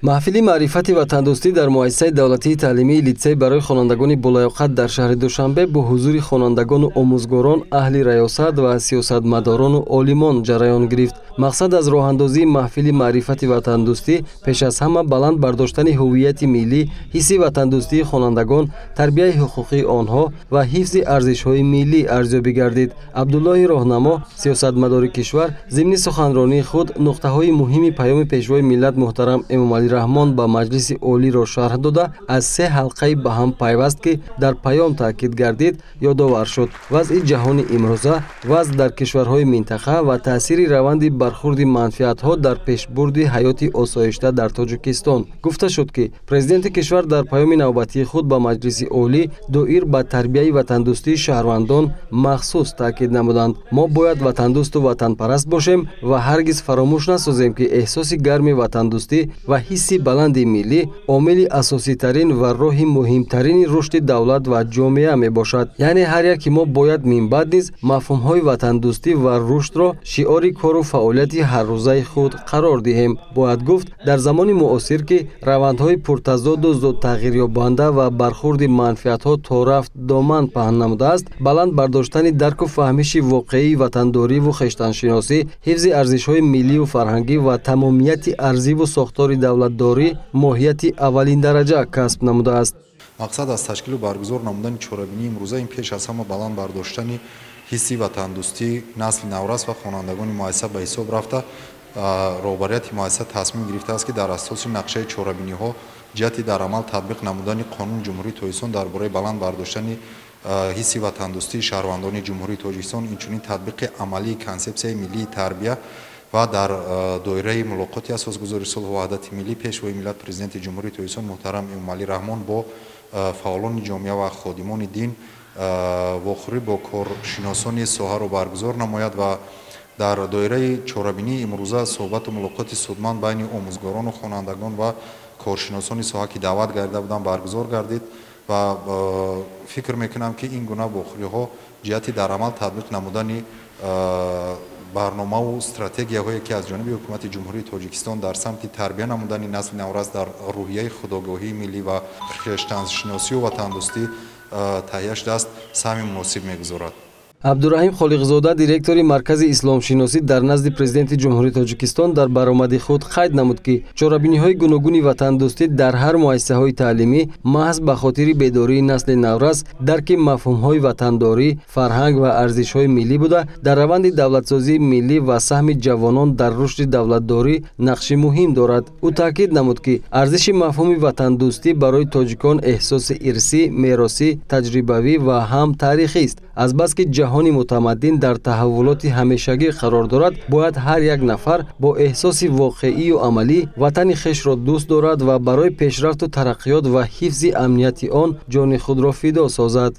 Маҳфили маърифати ватандӯстӣ дар муассисаи давлатии таълимии литсей барои хонандагони болаёқат дар шаҳри Душанбе бо ҳузури хонандагону омӯзгорон, аҳли раёсат ва сиёсатмадорону олимон ҷараён гирифт. Мақсад аз роҳандозии маҳфили маърифати ватандӯстӣ пеш аз ҳама баланд бардоштани ҳуввияти миллӣ, ҳисси ватандӯстии хонандагон, тарбияи ҳуқуқии онҳо ва ҳифзи арзишҳои миллӣ арзёбӣ гардид. Абдуллоҳи Роҳнамо, сиёсатмадори кишвар, зимни суханронии худ нуқтаҳои муҳими паёми Пешвои миллат муҳтарам Эмомалӣ Раҳмон ба Маҷлиси Олиро шарҳ дода, аз се ҳалқаи ба ҳам пайваст, ки дар паём таъкид гардид, ёдовар шуд. Вазъи ҷаҳони имрӯза, вазъ дар кишварҳои минтақа ва таъсири раванди бархурди манфиатҳо дар пешбурди ҳаёти осоишта дар Тоҷикистон. Гуфта шуд, ки президенти кишвар дар паёми навбатии худ ба Маҷлиси Олӣ доир ба тарбияи ватандӯстии шаҳрвандон махсус таъкид намуданд. Мо бояд ватандӯсту ватанпараст бошем ва ҳаргиз фаромӯш насозем, ки эҳсоси гарми ватандӯстӣ ва ҳисси баланди миллӣ омили асоситарин ва роҳи муҳимтарини рушди давлат ва ҷомеа мебошад. Яъне ҳар яки мо бояд минбаъд низ мафҳумҳои ватандӯстӣ ва рушдро шиори кору фаъолияти ҳаррӯзаи худ қарор диҳем. Бояд гуфт, дар замони муосир, ки равандҳои пуртазоду зудтағйирёбанда ва бархурди манфиатҳо то рафт доман паҳн намудааст, баланд бардоштани дарку фаҳмиши воқеии ватандориву хештаншиносӣ, ҳифзи арзишҳои миллию фарҳангӣ ва тамомияти арзиву сохтори давлатдорӣ моҳияти аввалиндараҷа касб намудааст. Мақсад аз ташкилу баргузор намудани чорабинии имрӯза ин пеш аз ҳама баланд бардоштани ҳисси ватандӯстии насли наврас ва хонандагони муассиса ба ҳисоб рафта, роҳбарияти муассиса тасмим гирифтааст, ки дар асоси нақшаи чорабиниҳо ҷиҳати дар амал татбиқ намудани Қонуни Ҷумҳурии Тоҷикистон дар бораи баланд бардоштани ҳисси ватандӯстии шаҳрвандони Ҷумҳурии Тоҷикистон, инчунин татбиқи амалии консепсияи миллии тарбия ва дар доираи мулоқоти асосгузори сулҳу ваҳдати миллӣ, Пешвои миллат, Президенти Ҷумҳурии Тоҷикистон муҳтарам Эмомалӣ Раҳмон бо фаъолони ҷомеа ва ходимони дин вохӯрӣ бо коршиносони соҳаро баргузор намояд ва дар доираи чорабинии имрӯза суҳбату мулоқоти судманд байни омӯзгорону хонандагон ва коршиносони соҳа, ки даъват карда буданд, баргузор гардид ва фикр мекунам, ки ин гуна вохӯриҳо ҷиҳати дар амал татбиқ намудани барномаву стратегияҳое, ки аз ҷониби Ҳукумати Ҷумҳурии Тоҷикистон дар самти тарбия намудани насли наврас дар рӯҳияи худогоҳии миллӣ ва хештаншиносию ватандӯстӣ таҳия шудааст, саҳми муносиб мегузорад. Абдураҳим Холиқзода, директори Маркази исломшиносӣ дар назди Президенти Ҷумҳурии Тоҷикистон, дар баромади худ қайд намуд, ки чорабиниҳои гуногуни ватандӯстӣ дар ҳар муассисаҳои таълимӣ маҳз ба хотири бедории насли наврас, дарки мафҳумҳои ватандорӣ, фарҳанг ва арзишҳои миллӣ буда, дар раванди давлатсозии миллӣ ва саҳми ҷавонон дар рушди давлатдорӣ нақши муҳим дорад. Ӯ таъкид намуд, ки арзиши мафҳуми ватандӯстӣ барои тоҷикон эҳсоси ирсӣ, меросӣ, таҷрибавӣ ва ҳам таърихист. Азбаски ҷаҳони мутамаддин дар таҳаввулоти ҳамешагӣ қарор дорад, бояд ҳар як нафар бо эҳсоси воқеию амалӣ ватани хешро дӯст дорад ва барои пешрафту тараққиёт ва ҳифзи амнияти он ҷони худро фидо созад.